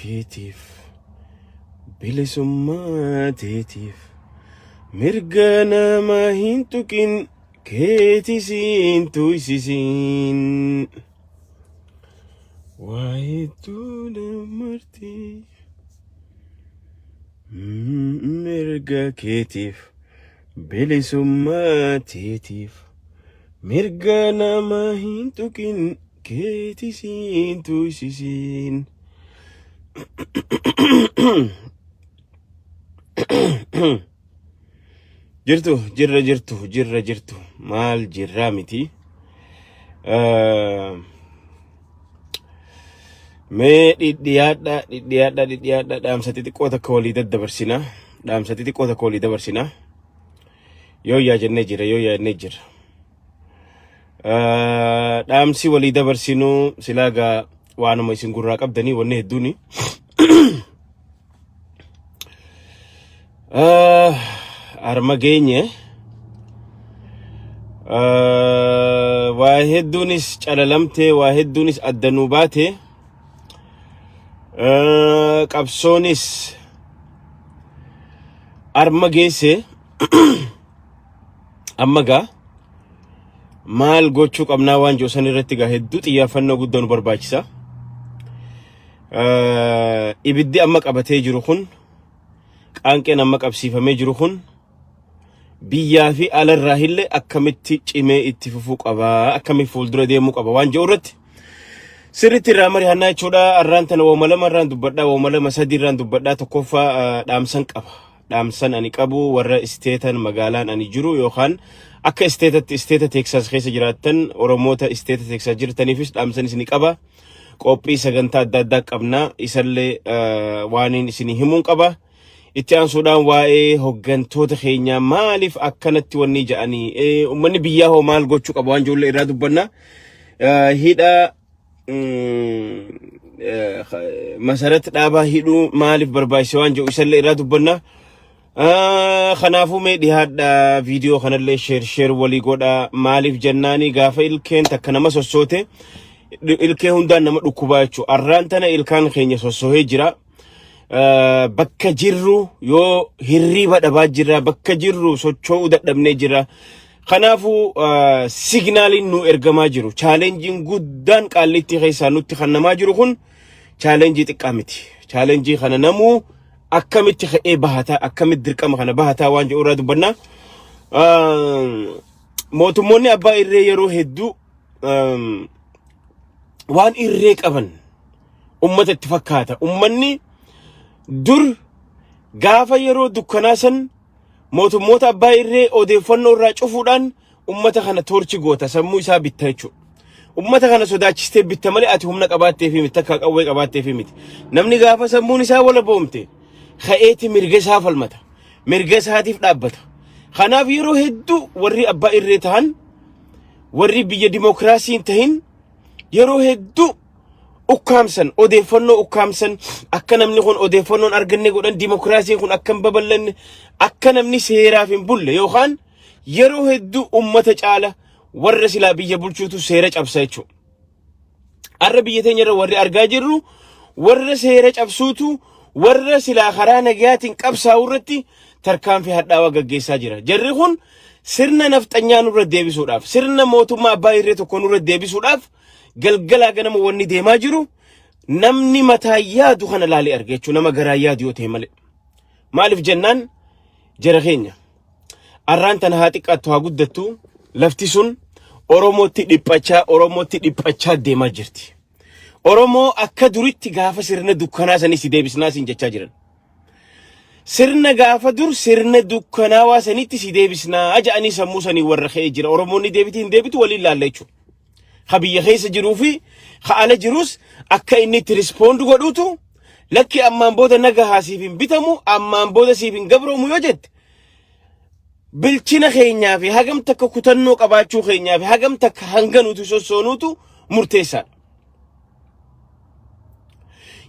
keetiif bilisummaa teetiif mirga nama hin tuqin keetis hin tuysisiin. Waa hedduu namarti mirga keetiif bilisummaa teetiif mirga nama hin tuqin keetis hin tuysisiin. Jirtu jirra jirtu jirra jirtu maal jirraa miti. Mee dhidhiyaadha dhidhiyaadha dhidhiyaadha dhaamsa xixiqqoo takka walii daddabarsina. Dhaamsa xixiqqoo takka walii dabarsina. Yoo yaa jennee jira yoo yaa jennee jira. Dhaamsi walii dabarsinu silaa gaa waanuma isin gurraa qabdanii wanni hedduuni. Harma geenye. Waa hedduunis calalamtee waa hedduunis adda nuu baate. Qabsoonis harma geesse. Amma gaa maal gochuu qabnaa waan jiru san irratti gaa hedduu xiyyeeffannoo guddaa nu barbaachisa. Ibiddi amma qabatee jiru kun qaanqeen amma qabsiifamee jiru kun biyyaa fi alarraa illee akkamitti cimee itti fufuu qaba akkamitti fuuldura deemuu qaba waan jiru irratti sirriitti irraa mari'annaa jechuudha. Arraan tana wooma lama irraan dubbadhaa wooma lama sadii irraan dubbadhaa tokkoffaa dhaamsan qaba. Dhaamsan ani qabu warra isteetan magaalaan ani jiru yookaan akka isteetatti isteeta Teeksaas keessa jiraattan Oromoota isteeta Teeksaas jirtaniifis dhaamsan isin qaba. Qophii sagantaa adda addaa qabna. Isallee waaniin isin himuun qaba. Itti aansuudhaan waa'ee hoggantoota keenyaa maaliif akkanatti wanni jedhanii uummanni biyyaa hoo maal gochuu qaba waan ijoollee irraa dubbanna. Hidha Masarat Dhaabaa hidhuu maaliif barbaachise waan jedhu isallee irraa dubbanna. Kanaafuu mee dhiyaadha viidiyoo kanallee sheer sheer walii godha maaliif jennaani gaafa ilkeen takka nama sossoote ilkee hundaan nama dhukkubaa jechuudha. Arraan tana ilkaan keenya sossohee jira. Bakka jirru yoo hirriiba dhabaa jirra bakka jirru socho'uu dadhabnee jirra. Kanaafuu signaaliin nu ergamaa jiru chaalenjiin guddaan qaallittii keessaa nutti kennamaa jiru kun chaalenjii xiqqaa miti. Chaalenjii kana namuu akkamitti ka'ee bahataa akkamitti dirqama kana bahataa waan jedhu irraa dubbanna. Mootummoonni abbaa irree yeroo hedduu waan irree qaban ummata itti fakkaata. Ummanni dur gaafa yeroo dukkanaa san mootummoota abbaa irree odeeffannoo irraa cufuudhaan ummata kana toorchi goota sammuu isaa bitta jechuudha. Ummata kana sodaachistee bitta malee ati humna qabaattee fi miti takka qawwee qabaattee fi miti. Namni gaafa sammuun isaa walaboomte ka'eeti mirga isaa falmata. Mirga isaatiif dhaabbata. Kanaaf yeroo hedduu warri abbaa irree ta'an warri biyya dimookiraasii hin tahin yeroo hedduu ukkaamsan odeeffannoo ukkaamsan akka namni kun odeeffannoon arganne godhan dimookiraasiin kun akka hin babal'anne akka namni seeraaf hin bulle yookaan yeroo hedduu ummata caala warra silaa biyya bulchuutu seera cabsa jechuudha. Har'a biyya teenya irra warri argaa jirru warra seera cabsuutu warra silaa karaa nagayaatiin qabsaa'u irratti tarkaanfii hadhaawaa gaggeessaa jira. Jarri kun sirna nafxanyaa nurra deebisuudhaaf sirna mootummaa abbaa irree tokko nurra deebisuudhaaf galgalaa ganama wanni deemaa jiru namni mataa yaadu kana laalee arga jechuudha nama garaa yaadu yoo ta'e malee. Maaliif jennaan jara keenya arraan tana haa xiqqaattu haa guddattu lafti sun Oromootti dhiphachaa Oromootti dhiphachaa deemaa jirti. Oromoo akka duritti gaafa sirna dukkanaa sanii si deebisnaa siin jechaa jiran. Sirna gaafa dur sirna dukkanaawaa sanitti si deebisnaa ja'anii sammuu sanii warra ka'ee jira. Oromoonni deebitii hin deebitu waliin laalla jechuudha. Ka biyya keessa jiruu fi ka ala jirus akka inni itti rispoond godhutu lakki ammaan booda nagahaa siif hin bitamu ammaan booda siif hin gabroomu yoo jette bilchina keenyaa fi hagam takka kutannoo qabaachuu keenyaa fi hagam takka hanga nuti sossoonuutu murteessaadha.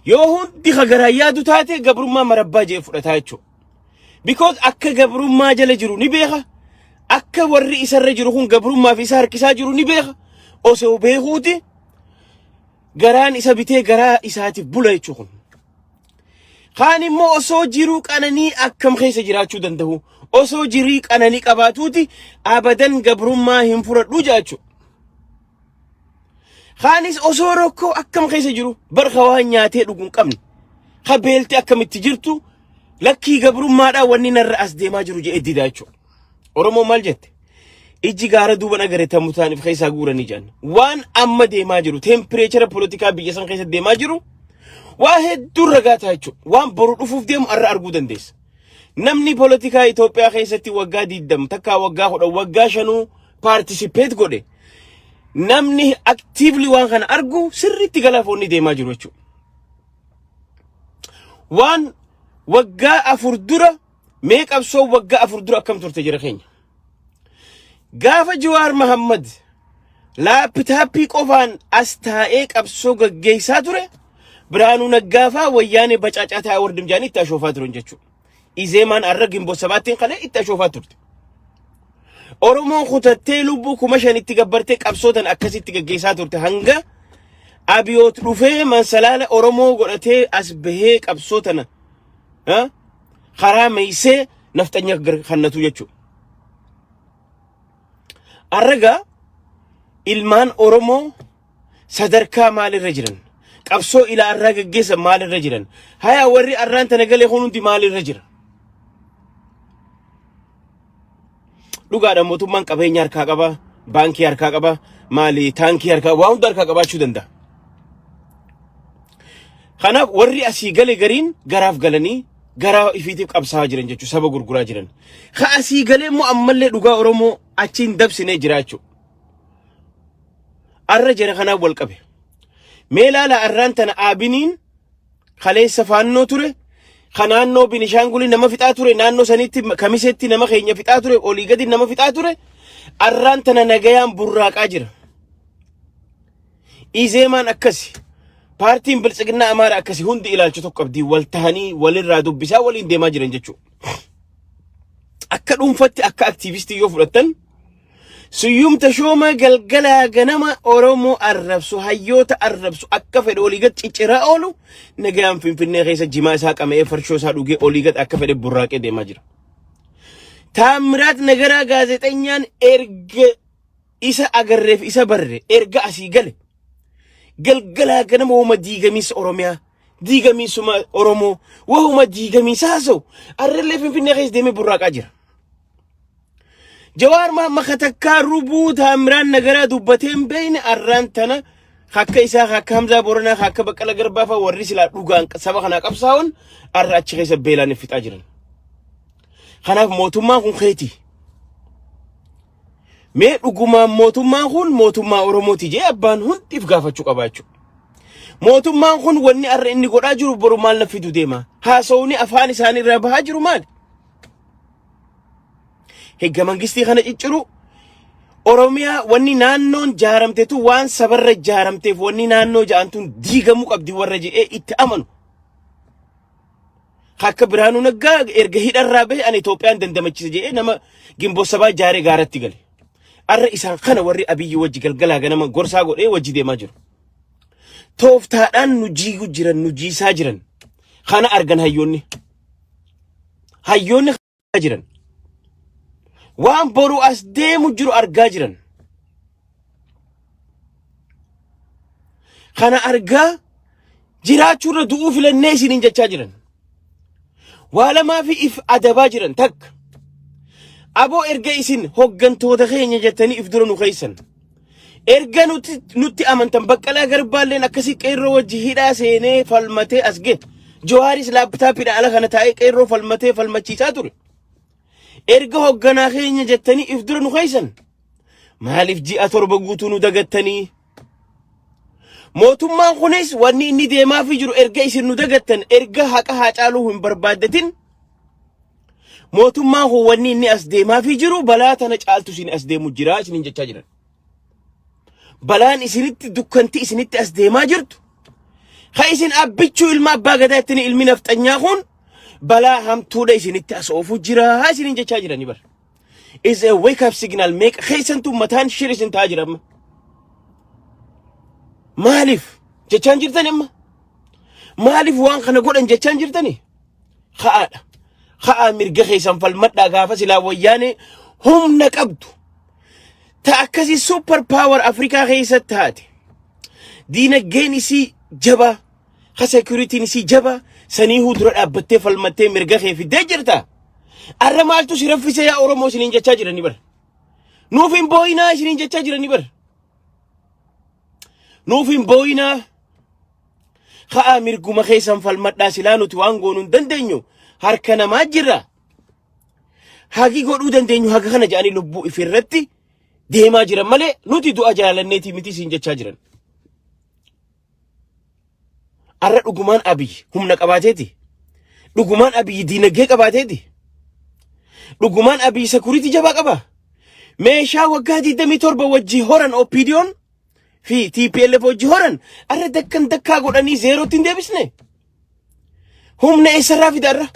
Yoo hundi ka garaa yaadu taate gabrummaa marabbaa jee fudhataa jechuudha. Because akka gabrummaa jala jiru ni beeka. Akka warri isarra jiru kun gabrummaaf isa harkisaa jiru ni beeka. Osoo beekuuti garaan isa bitee garaa isaatiif bula jechuudha kun. Kaan immoo osoo jiruu qananii akkam keessa jiraachuu danda'u? Osoo jirii qananii qabaatuuti abadan gabrummaa hin fudhadhu jechuudha. Kaanis osoo rakkoo akkam keessa jiru barka waan nyaatee dhugu hin qabne ka beelti akkamitti jirtu lakkii gabrummaadhaa wanni narra as deemaa jiru jedhee didaa jechuudha. Oromoo maal jette? Ijji gaara duuban agare tamutaan if keessaa guuranii jedhan. Waan amma deemaa jiru temperature polotikaa biyya san keessa deemaa jiru waa hedduu ragaa ta'a jechuudha. Waan boru dhufuuf deemu arra arguu dandeessa. Namni polotikaa Itoophiyaa keessatti waggaa 20 takkaa waggaa 10 waggaa 5 participate godhe namni actively waan kana argu sirriitti galafoonni deemaa jiru jechuudha. Waan waggaa 4 dura mee qabsoo waggaa 4 dura akkam turte jira keenya. Gaafa Jawaar Mahammad laptopii qofaan as taa'ee qabsoo gaggeessaa ture, Biraanuu Naggaafaa wayyaanee bacaacaa taa'ee wardim jaanii itti ashoofaa turan jechuudha. Izeemaan arra Gimboo Sabaattiin kana itti ashoofaa turte. Oromoon kutattee lubbuu 5,000tti gabbartee qabsoo tan akkasitti gaggeessaa turte hanga Abiyoot dhufee mansalaala Oromoo godhatee as bahee qabsoo tana karaa meeysee nafxanya kannatu jechuudha. Arragaa ilmaan Oromoo sadarkaa maalirra jiran? Qabsoo ilaa arraa gaggeessan maalirra jiran? Haya warri arraan tana galee kun hundi maalirra jira? Dhugaadha, mootummaan qabeenya harkaa qaba, baankii harkaa qaba, maali taankii harkaa waa hunda harkaa qabaachuu danda'a. Kanaaf warri asii gale gariin garaaf galanii garaa ifiitiif qabsaa'aa jiran jechuudha, saba gurguraa jiran. Ka asii galee immoo ammallee dhugaa Oromoo achiin dabsinee jira jechuudha. Arra jara kanaaf wal qabe. Mee ilaala, arraan tana Aabiniin kaleessa Faannoo ture, ka naannoo Binishaangulii nama fixaa ture, naannoo sanitti Kamiseetti nama keenya fixaa ture, olii gadi nama fixaa ture, arraan tana nagayaan burraaqaa jira. Izeemaan akkasi. Paartiin Biltsiginnaa Amaara akkasi, hundi ilaalcha tokko qabdii wal tahanii walirraa dubbisaa waliin deemaa jiran jechuudha. Akka dhuunfatti akka aktiivistii yoo fudhattan, Suyyum Tashooma galgalaa ganama Oromoo arrabsu, hayyoota arrabsu, akka fedhe olii gad cicciraa oolu nagayaan Finfinnee keessa jimaa isaa qama'ee farshoo isaa dhugee olii gad akka fedhe burraaqee deemaa jira. Taammiraat Nagaraa gaazexenyaan erga isa agarreef isa barre erga asii gale galgalaa ganama wahuma diigamiinsa Oromiyaa, diigamiinsuma Oromoo, wahuma diigamiinsa haasa'u arrallee Finfinnee keessa deemee burraaqaa jira. Jawaar Mahamma katakkaa rubuu Taamiraan Nagaraa dubbatee hin beekne arraan tana akka isaa, akka Hamzaa Boranaa, akka Baqqala Garbaa fa'a warri silaa dhugaan saba kanaa qabsaa'uun arra achi keessa beelaan fixaa jiran. Kanaaf mootummaan kun keeti. Mee dhugumaan mootummaan kun mootummaa Oromooti jee abbaan hundiif gaafachuu qaba jechuudha. Mootummaan kun wanni arra inni godhaa jiru boru maal na fidu deema? Haasawni afaan isaanii irraa bahaa jiru maali? Hegga mangistii kana cicciru Oromiyaa wanni naannoon jaaramtetu waan sabarra jaaramteef wanni naannoo ja'antuun diigamuu qabdi warra je'ee itti amanu. Akka Biraanuu Naggaa erga hidharraa bahe ani Itoophiyaan dandamachiisa je'ee nama Gimboo Sabaa jaaree gaaratti gale. Arra isaan kana warri Abiyyi wajji galgalaa ganama gorsaa godhee wajji deemaa jiru. Tooftaadhaan nu jiigu jiran, nu jiisaa jiran. Kana argan hayyoonni. Hayyoonni jiran. Waan boru as deemu jiru argaa jiran. Kana argaa jiraachuurra du'uu filannee isiniin jechaa jiran. Waa lamaa fi if adabaa jiran takka. Aboo, erga isin hoggantoota keenya jettanii if dura nu keessan. Erga nutti amantan, Baqqalaa Garbaalleen akkasii qeerroo wajji hidhaa seenee falmatee as gahe. Jawaaris laptopiidhaan ala kana taa'ee qeerroo falmatee falmachiisaa ture. Erga hogganaa keenya jettanii if dura nu keessan. Maaliif ji'a 7 guutuu nu dagattanii? Mootummaan kunis wanni inni deemaafii jiru erga isin nu dagattan, erga haqa Haacaaluu hin barbaaddatin, mootummaan kun wanni inni as deemaafii jiru balaa tana caaltu isin as deemu jira isiniin jechaa jiran. Balaan isinitti dukkanti isinitti as deemaa jirtu ka isin Abbichuu ilma abbaa gadaa ittiin ilmi nafxanyaa kun balaa hamtuudha isinitti as oofu jira isiniin jechaa jiranii bara. Is a wake up signal. Meeqa keessantuu mataan shir isin ta'aa jira amma. Maaliif jechaan jirtani amma? Maaliif waan kana godhan jechaan jirtani? Ka'aadha. Ka'aa, mirga keessan falmadhaa. Gaafa silaa Wayyaanee humna qabdu ta akkasii super power Afrikaa keessatti taate, diinagdeen isii jabaa, ka securityn isii jabaa saniihuu dura dhaabbattee falmattee mirga kee fiddee jirta. Arra maaltu si raffise yaa Oromoo isiniin jechaa jiranii bara. Nuuf hin boo'inaa isiniin jechaa jiranii bara. Nuuf hin boo'inaa. Ka'aa, mirguma keessan falmadhaa. Silaa nuti waan goonuu hin dandeenyu, harka namaa jirra. Hagi godhuu dandeenyu haga kana jedhanii lubbuu ifirratti deemaa jiran malee nuti du'a jaalanneetii miti siin jechaa jiran. Arra dhugumaan Abiy humna qabaateeti. Dhugumaan Abiy diinagdee qabaateeti. Dhugumaan Abiy security jabaa qaba. Meeshaa waggaa 27 wajji horan, OPDOn fi TPLF wajji horan, arra dakkan dakkaa godhanii zeerootti hin deebisne. Humna eessarraa fida arra?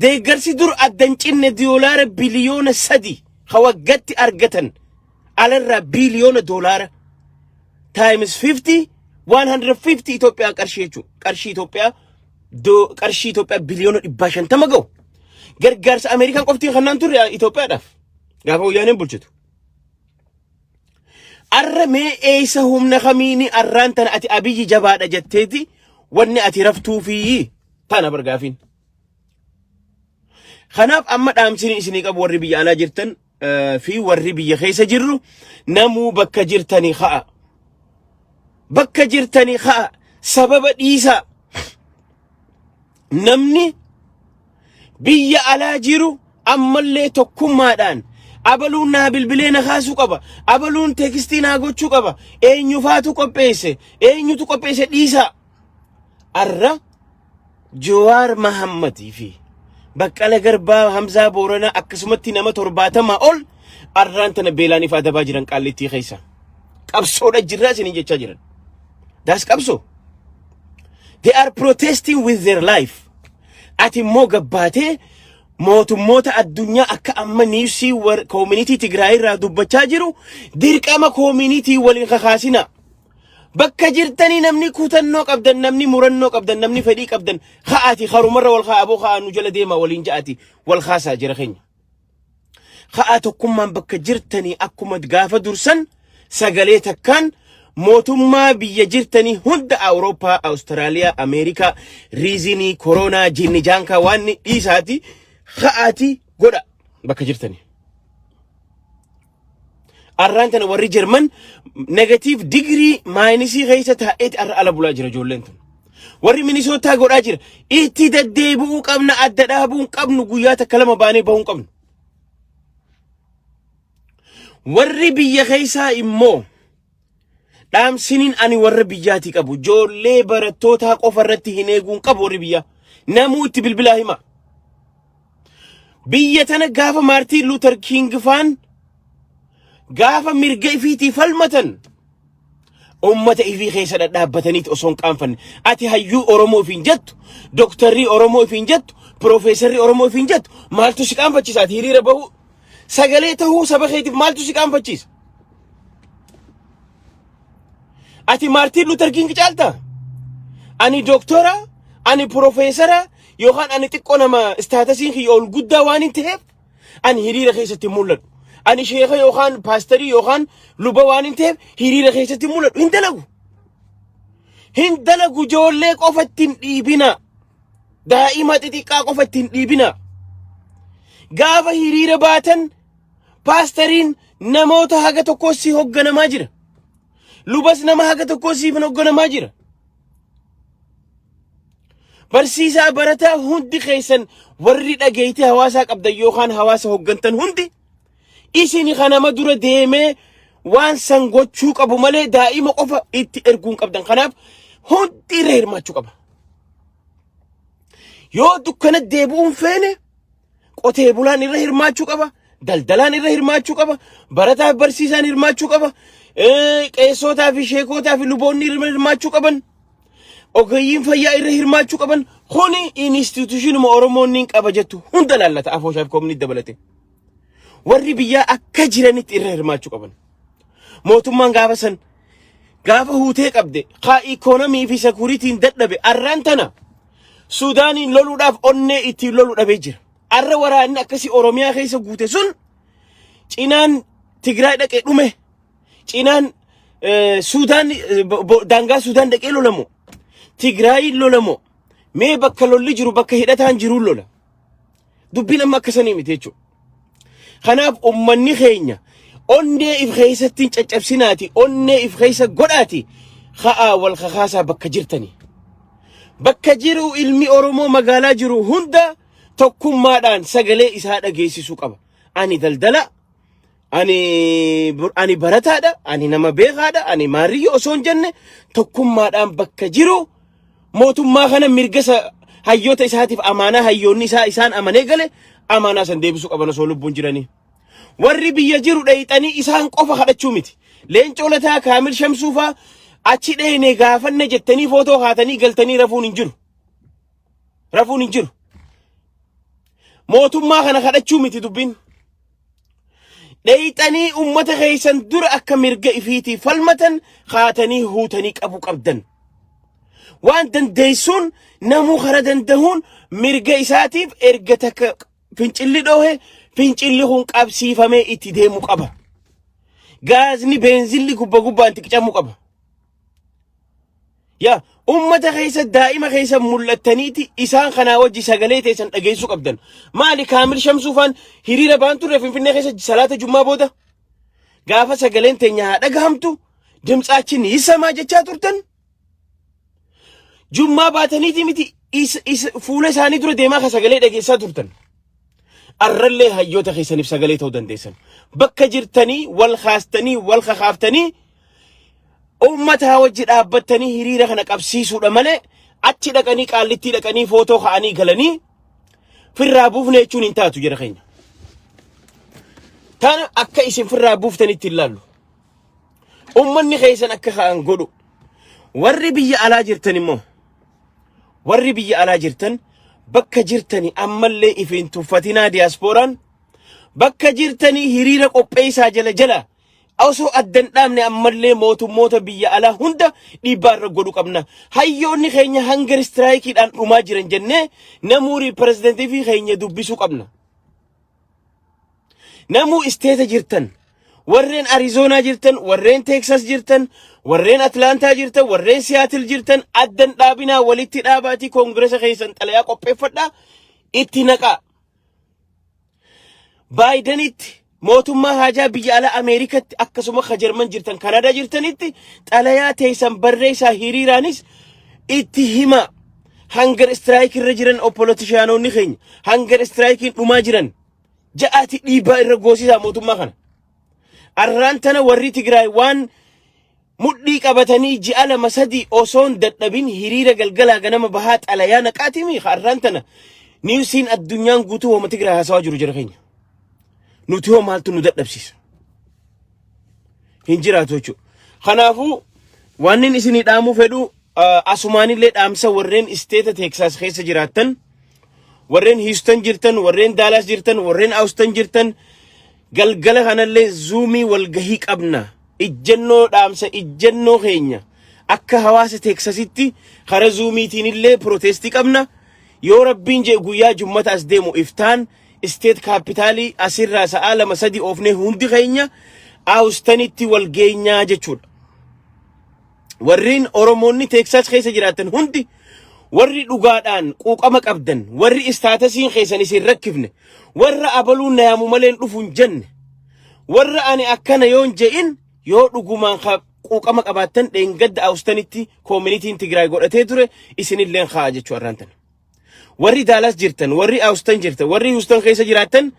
Deeggarsi dur addan cinne doolaara biliyoona 3 ka waggatti argatan alarraa, biliyoona doolaara times 50, 150 Itoophiyaa qarshii jechuudha. Qarshii Itoophiyaa, qarshii Itoophiyaa biliyoona 150 ga'u. Gargaarsa Ameerikaan qoftiin kannaan turre Itoophiyaadhaaf gaafa Wayyaaneen bulchitu. Arra mee eessa, humna kamiini arraan tana ati Abiyyi jabaadha jetteeti wanni ati raftuu fi tana bargaafiin? Kanaaf amma dhaamsini isinii qabu, warri biyya alaa jirtan fi warri biyya keessa jirru, namuu bakka jirtanii ka'a. Bakka jirtanii ka'a. Sababa dhiisaa. Namni biyya alaa jiru ammallee tokkummaadhaan abaluun naa bilbilee na kaasuu qaba. Abaluun text naa gochuu qaba. Eenyufaatu qopheesse? Eenyutu qopheesse dhiisaa? Arra Jawaar Mahammadii fi Baqqala Garbaa, Hamzaa Booranaa, akkasumatti nama 70 ol arraan tana beelaan ifa adabaa jiran Qaallittii keessa. Qabsoodha jirraa isiniin jechaa jiran. That's qabsoo. They are protesting with their life. Ati immoo gabbaatee mootummoota addunyaa akka amma newsii community Tigraay irraa dubbachaa jiru dirqama community waliin kakaasina. Bakka jirtanii namni kutannoo qabdan, namni murannoo qabdan, namni fedhii qabdan, ka'aati harumarra wal kaa'aa, aboo ka'aa, nu jala deema waliin ja'aati wal kaasaa jira keenya. Ka'aa, tokkummaan bakka jirtanii akkuma gaafa dursan sagalee takkaan mootummaa biyya jirtanii hunda, Awurooppaa, Awustiraaliyaa, Ameerikaa, reasonii, koronaa, jinni jaankaa waan dhiisaati ka'aati godha bakka jirtanii. Arraan tana warri Jarman negative degree minusii keessa taa'eeti arra ala bulaa jira ijoolleen tun. Warri Minisootaa godhaa jira. Itti deddeebi'uu qabna, adda dhaabuu hin qabnu, guyyaa takka lama baanee bahuu hin qabnu. Warri biyya keessaa immoo dhaamsiniin ani warra biyyaatii qabu, ijoollee barattootaa qofa irratti hin eeguu hin qabu warri biyyaa. Namuu itti bilbilaa hima. Biyya tana gaafa Maartiin Luuter King faan gaafa mirga ifiitii falmatan ummata ifii keessa dhadhaabbataniiti osoo hin qaanfanne. Ati hayyuu Oromoo ifiin jettu, dooktarrii Oromoo ifiin jettu, piroofeesarrii Oromoo ifiin jettu, maaltu si qaanfachiisa ati hiriira bahuu? Sagalee tahuu saba keetiif maaltu si qaanfachiisa? Ati Maartiin Luuter King caalta? Ani dooktora, ani piroofeesara yookaan ani xiqqoo nama statusiin kiyya ol guddaa waan hin ta'eef ani hiriira keessatti hin mul'adhu. Ani sheeka yookaan paasterii yookaan luba waan hin ta'eef hiriira keessatti hin mul'adhu. Hin dalagu. Hin dalagu. Ijoollee qofa ittiin dhiibina. Daa'ima xixiqqaa qofa ittiin dhiibina. Gaafa hiriira baatan paasteriin namoota haga tokkoo si hogganamaa jira. Lubas nama haga tokkoo siif hogganamaa jira. Barsiisaa, barataa, hundi keessan warri dhageettii hawaasaa qabdan yookaan hawaasa hoggantan hundi isin kanama dura deemee waan san gochuu qabu malee daa'ima qofa itti erguu hin qabdan. Kanaaf hundi irra hirmaachuu qaba. Yoo dukkana deebi'uun feene qotee bulaan irra hirmaachuu qaba. Daldalaan irra hirmaachuu qaba. Barataa fi barsiisaan hirmaachuu qaba. Qeessotaa fi sheekotaa fi luboonni irra hirmaachuu qaban. Ogeeyyiin fayyaa irra hirmaachuu qaban. Kuni institutionuma Oromoon qaba jettu hunda laallata, afooshaa fi community dabalate. Warri biyyaa akka jiranitti irra hirmaachuu qaban. Mootummaan gaafa san gaafa huutee qabde kaa economy fi securityn dadhabe arraan tana Suudaaniin loluudhaaf onnee ittiin lolu dhabee jira. Arra waraanni akkasii Oromiyaa keessa guute sun cinaan Tigraay dhaqee dhume. Cinaan Suudaan daangaa Suudaan dhaqee lolamu. Tigraayiin lolamu. Mee bakka lolli jiru, bakka hidhataan jiruun lola. Dubbiin amma akkasanii miti jechuudha. Kanaaf ummanni keenya onnee if keessatti hin caccabsinaati, onnee if keessa godhaati, ka'aa wal kakaasaa bakka jirtanii. Bakka jiru ilmi Oromoo magaalaa jiru hunda tokkummaadhaan sagalee isaa dhageessisuu qaba. Ani daldala, ani barataadha, ani nama beekaadha, ani maariyyo osoo hin jenne tokkummaadhaan bakka jiru mootummaa kana mirga hayyoota isaatiif amaanaa hayyoonni isaa isaan amanee gale amaanaa san deebisuu qaban osoo lubbuun jiranii. Warri biyya jiru dhayixanii isaan qofa kadhachuu miti. Leencoo Lataa, Kaamil Shamsuu faa achi dheenee gaafanne jettanii footoo kaatanii galtanii rafuun hin jiru. Rafuun hin jiru. Mootummaa kana kadhachuu miti dubbiin. Dhayixanii ummata keessan dura akka mirga ifiitii falmatan kaatanii huutanii qabu qabdan. Waan dandeessuun namuu kara dandahuun mirga isaatiif erga takka fincilli dhoohe fincilli kun qabsiifamee itti deemuu qaba. Gaazni beenzilli gubba gubbaan tiqcamuu qaba. Yaa ummata keessa daa'ima keessa mul'attaniiti isaan kanaa wajji sagalee teessan dhageessuu qabdan. Maali Kaamil Shamsuufaan hiriira baan turre Finfinnee keessa salaata jummaa booda? Gaafa sagaleen teenya haa dhagahamtu dimtsaachin yisamaa jechaa turtan. Jummaa baataniiti miti fuula isaanii dura deemaa ka sagalee dhageessaa turtan. Arrallee hayyoota keessaniif sagalee ta'uu dandeessan. Bakka jirtanii wal kaastanii wal kakaaftanii uummataa wajji dhaabbattanii hiriira kana qabsiisuudha malee achi dhaqanii Qaallittii dhaqanii footoo ka'anii galanii firraa buufne jechuun hin taatu jira keenya. Tana akka isin firraa buuftanitti hin laallu. Uummanni keessan akka ka'an godhu. Warri biyya alaa jirtan immoo, warri biyya alaa jirtan bakka jirtanii ammallee if hin tuffatinaa. Diyaaspooraan bakka jirtanii hiriira qopheessaa jala jala osoo addan dhaabne ammallee mootummoota biyya alaa hunda dhiibbaa irra godhu qabna. Hayyoonni keenya hunger strikeiidhaan dhumaa jiran jennee namuu representative keenya dubbisuu qabna. Namuu isteeta jirtan, warreen Arizoonaa jirtan, warreen Teeksas jirtan, warreen Atlaantaa jirtan, warreen Siyaatil jirtan addan dhaabinaa, walitti dhaabaatii koongiresa keessan xalayaa qopheeffadhaa itti naqaa. Baayidanitti, mootummaa haajaa biyya alaa Ameerikatti, akkasuma ka Jarman jirtan, Kanaadaa jirtanitti xalayaa teessan barreessaa, hiriiraanis itti himaa. Hunger strike irra jiran politicianoonni keenya hunger strikeiin dhumaa jiran ja'aati dhiibbaa irra goosisaa mootummaa kana. Arraan tana warri Tigraay waan mudhii qabatanii ji'a 2 3 osoon dadhabin hiriira galgalaa ganama bahaa xalayaa naqaatimi. Arraan tana newsiin addunyaan guutuu hooma Tigraay haasawaa jiru jira keenya. Nuti hoo maaltu nu dadhabsiisa? Hin jiraatu jechuudha. Kanaafuu waan inni isinii dhaamuu fedhu asumaanillee dhaamsa warreen isteeta Teeksaas keessa jiraattan, warreen Houston jirtan, warreen Dallas jirtan, warreen Austin jirtan, galgala kanallee Zoomii walgahii qabna. Ijjennoo dhaamsa ijjennoo keenya akka hawaasa Teeksasitti karaa Zoomiitiin illee protestii qabna. Yoo Rabbiin jee guyyaa jummata as deemu iftaan State Capitolii asirraa sa'aa 2 3 oofnee hundi keenya Austanitti wal geenyaa jechuudha. Warreen Oromoonni Teeksaas keessa jiraatan hundi, warri dhugaadhaan quuqama qabdan, warri statusiin keessan isin rakkifne, warra abaluun na yaamu malee hin dhufu hin jenne, warra ani akkana yoon je'in yoo dhugumaan quuqama qabaattan, dheengadda Austanitti communityn Tigraay godhatee ture, isinilleen ka'a jechuu arraan tana. Warri Daalaas jirtan, warri Austin jirtan, warri Houston keessa jiraattan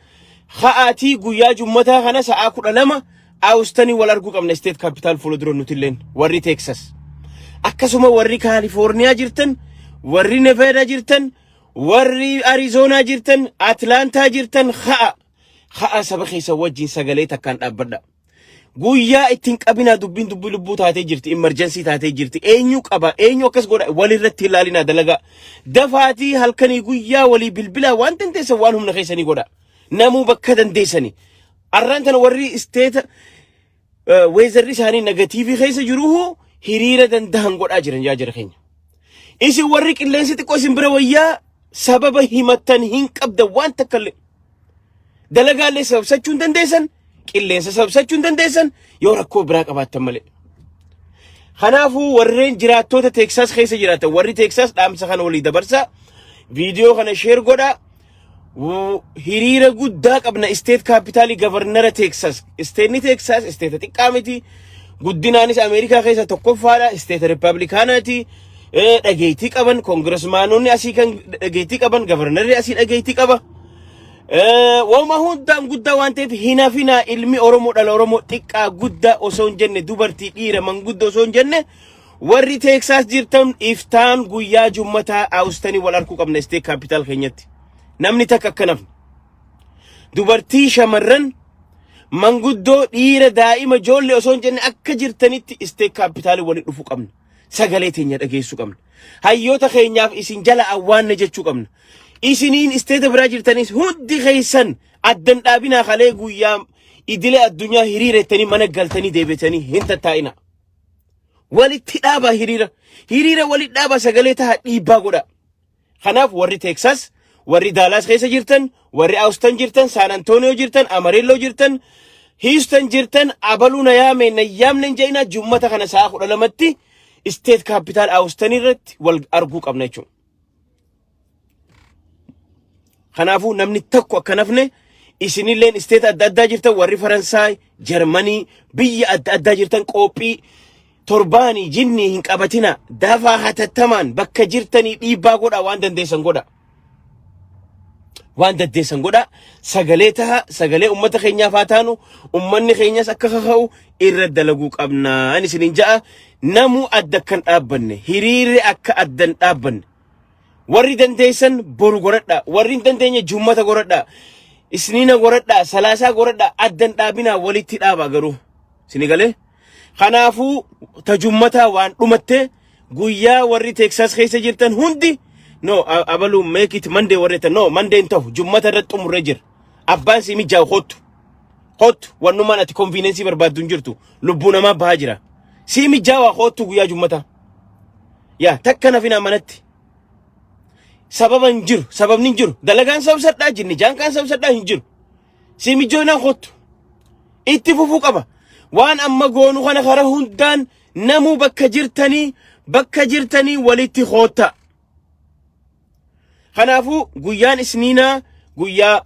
ka'aatii guyyaa jummataa kana sa'aa 12 Austinii wal arguu qabna State Capitol fuuldura nutilleen warri Texas. Akkasuma warri Kaalifoorniyaa jirtan, warri Nevada jirtan, warri Arizoonaa jirtan, Atlaantaa jirtan ka'a. Ka'a, saba keessa wajjin sagalee takkaan dhaabbadha. Guyyaa ittiin qabinaa, dubbiin dubbii lubbuu taatee jirti, emergency taatee jirti. Eenyu qaba, eenyu akkas godha, walirratti ilaalinaa dalagaa. Dafaatii halkanii guyyaa walii bilbilaa, waan dandeessan waan humna keessanii godha. Namuu bakka dandeessanii. Arraan tana warri isteeta weatherri isaanii negative keessa jiruhu hiriira dandahan godhaa jiran yaa jira keenya. Isin warri qilleensi xiqqoo isin bira wayyaa sababa himattan hin qabdan waan takka illee. Dalagaallee sababsachuu hin dandeessan, qilleensa sababsachuu hin dandeessan yoo rakkoo biraa qabaattan malee. Kanaafuu warreen jiraattoota Teeksaas keessa jiraatan warri Teeksaas dhaamsa kana walii dabarsaa viidiyoo kana share godhaa. Hiriira guddaa qabna state Capitolii governora Teeksas. Stateni Teeksas stateta xiqqaa miti. Guddinaanis Ameerikaa keessa tokkoffaadha. Stateta Rippaabilikaanaati. Dhageettii qaban congressmanonni asii kan dhageettii qaban governorri asii dhageettii qaba. Waanuma hundaan guddaa waan ta'eef hin hafinaa. Ilmi Oromoo dhala Oromoo xiqqaa guddaa osoo hin jenne, dubartii dhiira manguddoo osoo hin jenne, warri Teeksaas jirtan iftaan guyyaa jummataa Austinii wal arguu qabna state Capitol keenyatti. Namni takka akka nafne. Dubartii, shamarran, manguddoo, dhiira, daa'ima, ijoollee osoo hin jenne akka jirtanitti state Capitolii walitti dhufuu qabna. Sagalee teenya dhageessuu qabna. Hayyoota keenyaaf isin jala awwaanne jechuu qabna. Isiniin stateta biraa jirtanis hundi keessan addan dhaabinaa. Kalee guyyaa idilee addunyaa hiriira jettanii mana galtanii deebitanii hin tattaa'ina. Walitti dhaabaa hiriira. Hiriira walitti dhaabaa, sagalee taha, dhiibbaa godha. Kanaaf warri Teksas, warri Daalaas keessa jirtan, warri Austin jirtan, San Antonio jirtan, Amarillo jirtan, Houston jirtan, abaluu na yaame na yaamne hin jedhina, jummata kana sa'a 12tti state Capitol Austin irratti wal arguu qabna jechuudha. Kanaafuu namni tokko akka nafne. Isinilleen state adda addaa jirtan, warri Faransaay, Jarmanii, biyya adda addaa jirtan qophii torbaanii jinni hin qabatina. Dafaa hatattamaan bakka jirtanii dhiibbaa godha, waan dandeessan godha. Waan dandeessan godha. Sagalee taha, sagalee ummata keenyaaf haa taanu, ummanni keenyas akka kaka'u irra dalaguu qabna. Ani isinin ja'a, namuu adda kan dhaabbanne, hiriirri akka addan dhaabbanne. Warri dandeessan boru godhadha. Warri hin dandeenye jummata godhadha. Isniina godhadha. Salaasaa godhadha. Addan dhaabinaa, walitti dhaaba garuu. Sini galee? Kanaafuu tajummataa waan dhumatte guyyaa warri Teeksaas keessa jirtan hundi, no abaluu make it Monday warri jettan, no, Monday hin ta'u, jummata irratti xumurree jira. Abbaan si mijaa'u kottu. Kottu, wannumaan ati convenienceii barbaaddu hin jirtu. Lubbuu namaa bahaa jira. Si mijaawaa kottu guyyaa jummataa. Yaa takka nafinaa manatti. Sababa hin jiru, sababni hin jiru. Dalagaan sabsadhaa jinni jaankaan sabsadhaa hin jiru. Si mijoonaan kottu. Itti fufuu qaba. Waan amma goonu kana karaa hundaan namuu bakka jirtanii walitti kootta. Kanaafuu guyyaan isniinaa guyyaa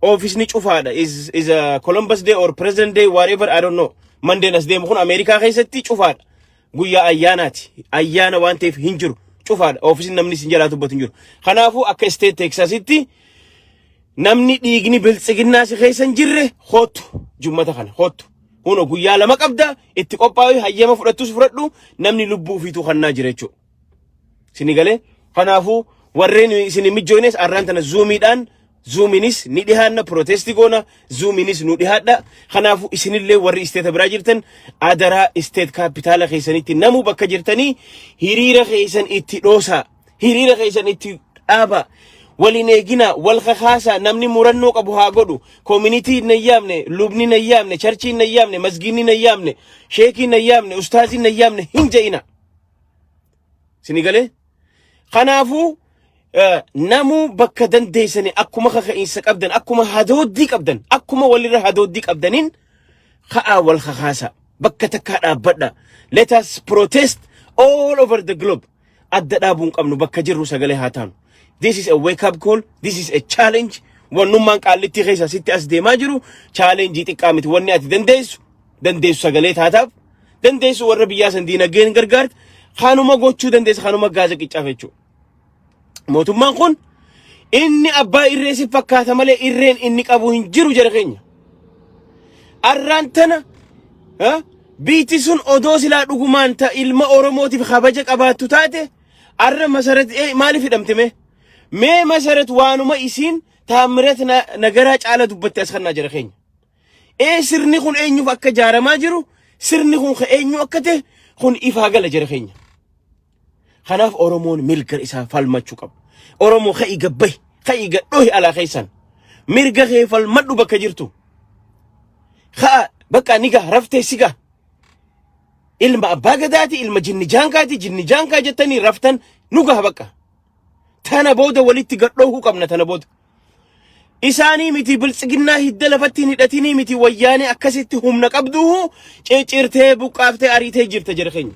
officeni cufaadha. Is a Columbus Day or President Day, whatever, I don't know. Mondayn as deemu kun Ameerikaa keessatti cufaadha. Guyyaa ayyaanaati. Ayyaana waan ta'eef hin jiru. Cufaadha. Officeni namni isin jalaa dubbatu hin jiru. Kanaafuu akka state Texasitti namni dhiigni biltsiginnaa si keessa hin jirre hoottu, jummata kana hoottu. Huno guyyaa 2 qabda, itti qophaa'u, hayyama fudhattus fudhadhu, namni lubbuu ofiituu kannaa jira jechuudha. Sini galee? Kanaafuu warreen isin hin mijjoones arraan tana Zoomiidhaan, Zoomiinis ni dhihaanna, protestii goona, Zoomiinis nu dhihaadha. Kanaafuu isinillee warri stateta biraa jirtan adaraa state Capitola keessanitti namuu bakka jirtanii hiriira keessan itti dhoosaa, hiriira keessan itti dhaabaa. Waliin eegina, wal kakaasaa, namni murannoo qabu haa godhu. Community hin yaamne, lubni hin yaamne, churchiin hin yaamne, masgiinni hin yaamne, sheekiin hin yaamne, ustaaziin hin yaamne hin je'ina. Sini galee? Kanaafuu namuu bakka dandeessani akkuma kaka'iinsa qabdan, akkuma hadooddii qabdan, akkuma walirra hadooddii qabdaniin ka'aa wal kakaasa, bakka takkaa dhaabbadha. Let us protest all over the globe. Adda dhaabuu hin qabnu, bakka jirru sagalee haa taanu. This is a wake up call. This is a challenge. Wannummaan qaallittii keessa sitti as deemaa jiru challenge xiqqaa miti. Wanni ati dandeessu sagalee taataaf, dandeessu warra biyyaa san diinagdeen gargaarti, kanuma gochuu dandeessa, kanuma gaaza qiccaaf jechuudha. Mootummaan kun inni abbaa irree si fakkaata malee irreen inni qabu hin jiru jara keenya. Arraan tana biitti sun odoo silaa dhugumaan ta ilma Oromootiif kabaja qabaattu taate arra Masarat maaliif hidhamte mee? Mee Masarat waanuma isiin Taammirat Nagaraa caala dubbatte as kannaa jara keenya. Ee sirni kun eenyuuf akka ijaaramaa jiru, sirni kun ka eenyu akka ta'e kun ifaa gala jara keenya. Kanaaf Oromoon mirga isaa falmachuu qaba. Oromoo ka'ii gabbahi, ka'ii gadhoohi alaa keessan. Mirga kee falmadhu bakka jirtu. Ka'a bakka ni gaha, raftee si gaha. Ilma abbaa gadaati, ilma jinni jaankaati, jinni jaankaa jettanii raftan Nu gaha bakka. Tana booda walitti gadhoohuu qabna tana booda. Isaanii miti biltsiginnaa hidda lafatti hin hidhatinii miti wayyaanee akkasitti humna qabduuhu ciccirtee buqqaaftee ariitee jirta jara keenya.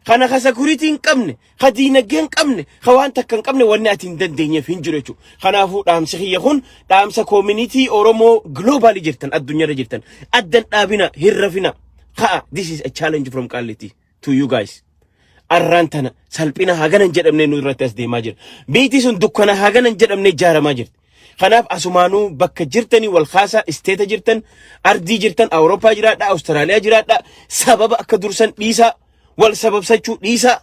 Kana ka security hin qabne, ka diinagdee hin qabne, ka waan takka hin qabne wanni ati hin dandeenyeef hin jiru jechuudha. Kanaafuu dhaamsi kiyya kun dhaamsa community Oromoo global jirtan addunyaarra jirtan addan dhaabina hin rafina. Ka'a, this is a challenge from Qaallitti to you guys. Arraan tana salphina hagana hin jedhamne nu irratti as deemaa jira. Biitii sun dukkana hagana hin jedhamne ijaaramaa jirti. Kanaaf asumaanuu bakka jirtanii wal kaasaa isteeta jirtan, ardii jirtan, Awurooppaa jiraadhaa, Awustiraaliyaa jiraadhaa, sababa akka dursan dhiisaa, wal sababsachuu dhiisaa,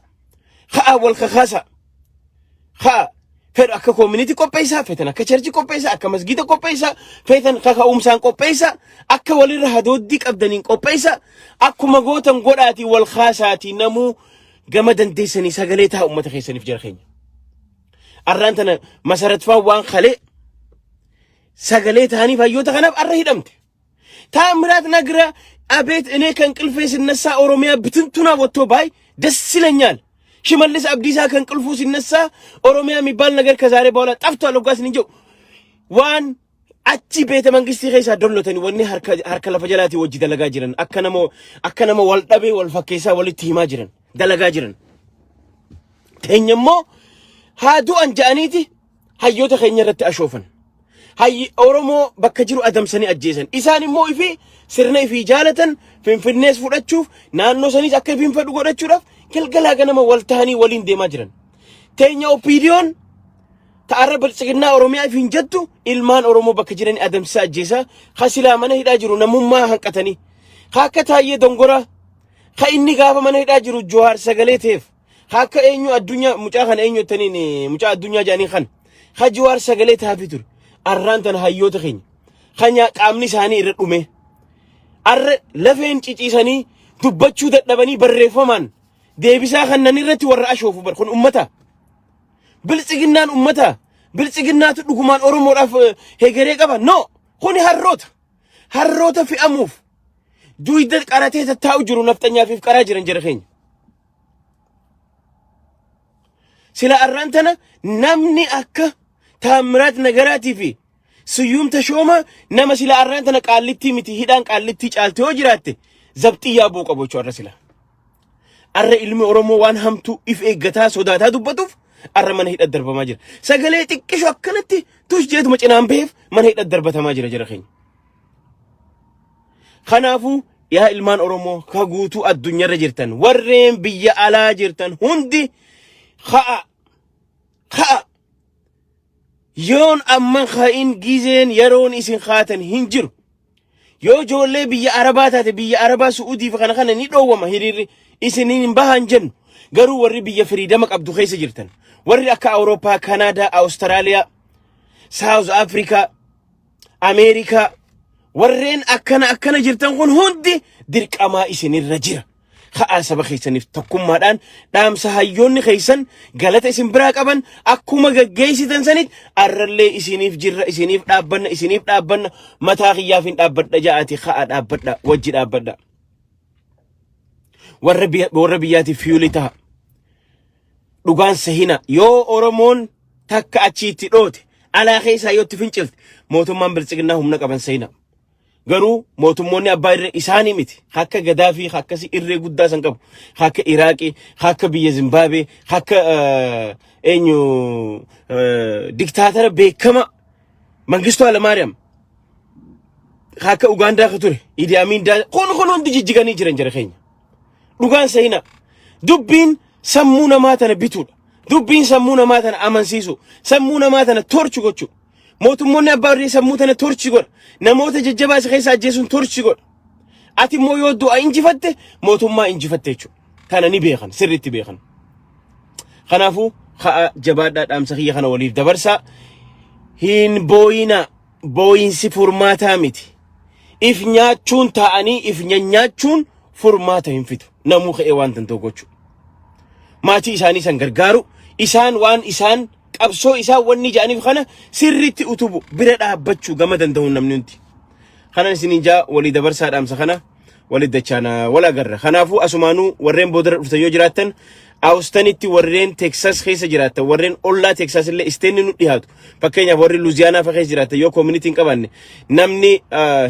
ka'aa wal kakaasaa. Ka'a fedhu akka community qopheessaa, feetan akka church qopheessaa, akka masgiida qopheessaa, feetan kaka'umsaan qopheessaa, akka walirra hadooddii qabdaniin qopheessaa, akkuma gootan godhaatii wal kaasaatii namuu gama dandeessanii sagalee ta'a uummata keessaniif jara keenya. Arraan tana masaratfaan waan kalee sagalee ta'aniif hayyoota kanaaf arra hidhamte. ታምራት ነግረ አቤት እኔ ከእንቅልፌ ስነሳ ኦሮሚያ ብትንቱና ወጥቶ ባይ ደስ ይለኛል። ሽመልስ አብዲሳ ከእንቅልፉ ሲነሳ ኦሮሚያ የሚባል ነገር ከዛሬ በኋላ ጠፍቷል። ወጋስ እንጀው waan achi beeta mangistii keessaa dollotanii wanni harka harka lafa jalaatii wajji dalagaa jiran akka nama wal dhabee wal fakkeessaa walitti himaa jiran dalagaa jiran. Teenya immoo haa du'an ja'aniiti hayyoota keenya irratti ashoofan. Hayyi Oromoo bakka jiru adamsanii ajjeesan. Isaan immoo ifi sirna ifii jaalatan Finfinnees fudhachuuf naannoo saniis akka ifiin fedhu godhachuudhaaf galgalaa ganama wal ta'anii waliin deemaa jiran. Teenya OPDOn ta'arra biltsiginnaa Oromiyaa ifiin jettu ilmaan Oromoo bakka jiran adamsisaa ajjeesaa kasilaa mana hidhaa jiru namummaa hanqatanii. Ka akka Taayyee Dongoraa ka inni gaafa mana hidhaa jiru Jawaar sagalee ta'eef ka akka eenyu addunyaa mucaa kana eenyu jettaniin mucaa addunyaa jedhanii kan ka Jawaar sagalee ta'aafii ture. Arraan tana hayyoota keenya kan qaamni isaanii irra dhume arra lafeen ciciisanii dubbachuu dadhabanii barreeffamaan deebisaa kannan irratti warra ashoofu bar kun ummata. Biltsiginnaan ummata. Biltsiginnaatu dhugumaan Oromoodhaaf hegeree qaba. No, kuni harroota. Harroota fe'amuuf duyda qaratee tattaa'u jiru nafxanyaafiif qaraa jiran jara keenya. Sila arraan tana namni akka Taammiraat Nagaraatii fi Siyyuum Tashooma nama sila arraan tana qaallittii miti hidhaan qaallittii caalte yoo jiraatte zabxiyyaa bu'uu qabu jechuudha arra sila. Arra ilmi Oromoo waan hamtuu if eeggataa sodaataa dubbatuuf arra mana hidha darbamaa jira. Sagalee xiqqisho akkanatti tush jeetuma cinaan baheef mana hidha darbatamaa jira jara keenya. Kanaafuu yaa ilmaan Oromoo ka guutuu addunyaarra jirtan warreen biyya alaa jirtan hundi ka'a ka'a yoon amma ka'in gizeen yeroon isin kaatan hin jiru. Yoo ijoollee biyya Arabaa taate biyya Arabaa Su'uudii fi kana kana ni dhoowwama hiriirri isiniin hin bahan jennu. Garuu warri biyya freedom qabdu keessa jirtan warri akka Awurooppaa, Kanaadaa, Awustiraaliyaa, South Africa, Ameerikaa warreen akkana akkana jirtan kun hundi dirqamaa isinirra jira. Ka'aa saba keessaniif tokkummaadhaan dhaamsa hayyoonni keessan galata isin biraa qaban akkuma gaggeessitan sanitti arrallee isiniif jirra isiniif dhaabbanna isiniif dhaabbanna mataa kiyyaaf hin dhaabbadha ja'aati ka'aa dhaabbadha wajji dhaabbadha. Warra biyya warra biyyaatiif fuel ta'a. Dhugaan sahina yoo Oromoon takka achiitti dhoote alaa keessaa yoo itti fincilte mootummaan biltsiginnaa humna qaban sahina. Garuu mootummoonni abbaa irree isaanii miti. Akka Gadaafii akkasii irree guddaa san qabu. Akka Iraaqii, akka biyya Zimbaabe, akka eenyu diktaatara beekama Mangistuu Hayilamaariyaam. Akka Ugaandaa ka ture Idi Amin Daa kun kun hundi jijjiganii jiran jara keenya. Dhugaan sahina. Dubbiin sammuu namaa tana bituudha. Dubbiin sammuu namaa tana amansiisu. Sammuu namaa tana torture gochuu. Mootummoonni abbaa irree sammuu tana torture godha. Namoota jajjabaa isa keessa ajjeesuun torture godha. Ati immoo yoo du'a injifatte mootummaa injifatte jechuudha. Kana ni beekan sirriitti beekan. Kanaafuu ka'a jabaadhaa dhaamsa kiyya kana waliif dabarsaa. Hin booyina booyinsi furmaataa miti. If nyaachuun taa'anii if nyanyaachuun furmaata hin fidu. Namuu ka'ee waan danda'u gochuu. Maatii isaanii san gargaaru isaan waan isaan qabsoo isaan wanni jedhaniif kana sirriitti utubu bira dhaabbachuu gama danda'uun namni hundi. Kanan isiniin jaa walii dabarsaa dhaamsa kana. Walitti dachaana wal agarra. Kanaafuu asumaanuu warreen boodara dhuftan yoo jiraattan Awustanitti warreen Teksas keessa jiraattan warreen ollaa Teksas illee isteenni nu dhiyaatu. Fakkeenyaaf warri Luuziyaanaa fa keessa jiraattan yoo community hin qabaanne namni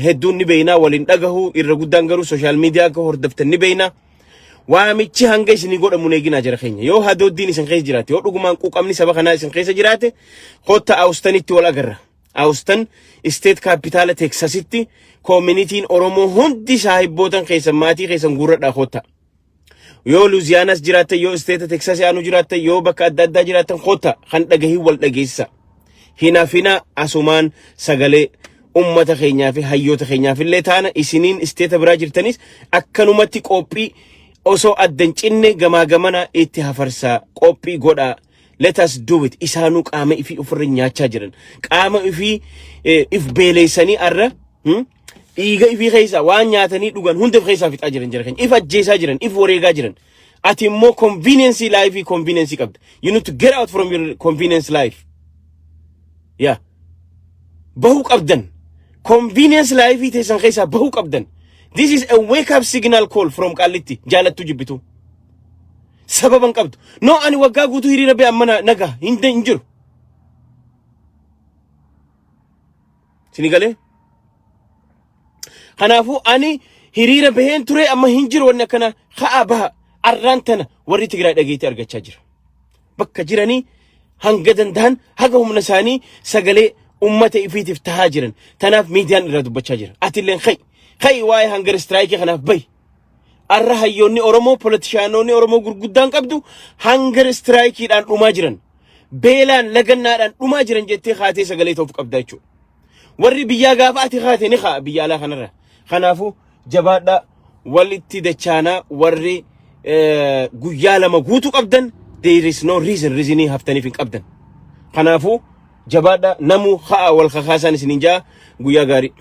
hedduun ni beeynaa waliin dhagahu irra guddaan garuu social media akka hordoftan ni beeynaa. Waamichi hanga isinii godhamu hin eeginaa jara keenya. Yoo hadooddiin isin keessa jiraate yoo dhugumaan quuqamni saba kanaa isin keessa jiraate kotta Awustanitti wal agarra. Awustan State Capitala Teksasitti communityn Oromoo hundi saahibbootan keessan maatii keessan guurradhaa kotta. Yoo Luuziyaanas jiraattan, yoo State Teksas aanu jiraattan, yoo bakka adda addaa jiraattan kotta kan dhagahii wal dhageessisa. Hinafina asumaan sagalee ummata keenyaa fi hayyoota keenyaaf illee taana isiniin state biraa jirtanis akkanumatti qophii osoo addan cinne gamaa gamana itti hafarsaa qophii godhaa. Let us do it. Isaanuu qaama ifii ofirra nyaachaa jiran. Qaama ifii if beeleessanii arra dhiiga ifii keessaa waan nyaatanii dhugan hunda of keessaa fixaa jiran jira keenya. If ajjeesaa jiran, if wareegaa jiran. Ati immoo convenience life convenience qabda. You need to get out from your convenience life. Yeah. Bahuu qabdan. Convenience life teessan keessaa bahuu qabdan. This is a wake up signal call from Qallitti. Jaalattu jibbitu. Sababa hin qabdu. No ani waggaa guutuu hiriira ba'e amma nagaa hin jiru. Sini galee? Kanaafuu ani hiriira baheen ture amma hin jiru wanni akkana ka'aa baha arraan tana warri Tigraay dhageettii argachaa jira. Bakka jiranii hanga danda'an haga humna isaanii sagalee ummata ifiitiif tahaa jiran. Tanaaf miidiyaan irraa dubbachaa jira. Atilleen ka'i. Ka'i waa'ee hunger strike kanaaf bahi. Arra hayyoonni Oromoo politishaanonni Oromoo gurguddaan qabdu hunger strikeedhaan dhumaa jiran. Beelaan lagannaadhaan dhumaa jiran jettee kaatee sagalee ta'uuf qabda jechuudha. Warri biyyaa gaafa ati kaate ni ka'a biyya alaa kanarra. Kanaafuu jabaadhaa walitti dachaanaa warri guyyaa 2 guutuu qabdan there is no reason reasonii haftaniif hin qabdan. Kanaafuu jabaadhaa namuu ka'a wal kakaasaan isiniin jaa guyyaa gaarii.